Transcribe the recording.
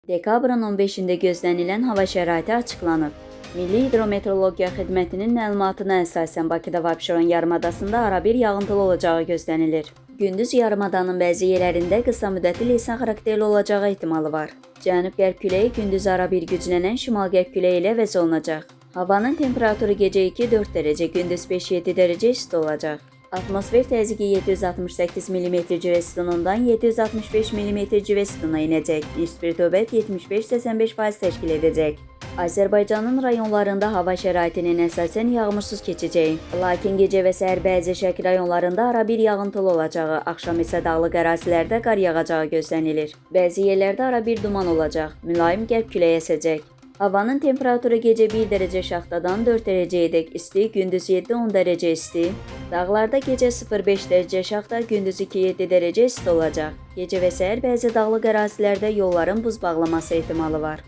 Dekabrın 15-də gözlənilən hava şəraiti açıqlanıb. Milli Hidrometeorologiya Xidmətinin məlumatına əsasən Bakıda və Abşeron yarımadasında arabir yağıntılı olacağı gözlənilir. Gündüz yarımadanın bəzi yerlərində qısa müddətli leysan xarakterli olacağı ehtimalı var. Cənub-qərb küləyi gündüz arabir güclənən şimal-qərb küləyi ilə əvəz olunacaq. Havanın temperaturu gecə 2-4 dərəcə, gündüz 5-7 dərəcə isti olacaq. Atmosfer təzyiqi 768 mm civə sütunundan 765 mm civə sütununa enəcək. Nisbi rütubət 75-85% təşkil edəcək. Azərbaycanın rayonlarında hava şəraitinin əsasən yağmursuz keçəcəyi, lakin gecə və səhər bəzi şərq rayonlarında arabir yağıntılı olacağı, axşam isə dağlıq ərazilərdə qar yağacağı gözlənilir. Bəzi yerlərdə arabir duman olacaq, mülayim qərb küləyi əsəcək. Havanın temperaturu gecə 1 dərəcə şaxtadan 4 dərəcəyədək isti, gündüz 7-10 dərəcə isti. Dağlarda gecə 0-5 dərəcə şaxta, gündüz 2-7 dərəcə isti olacaq. Gecə və səhər bəzi dağlıq ərazilərdə yolların buz bağlaması ehtimalı var.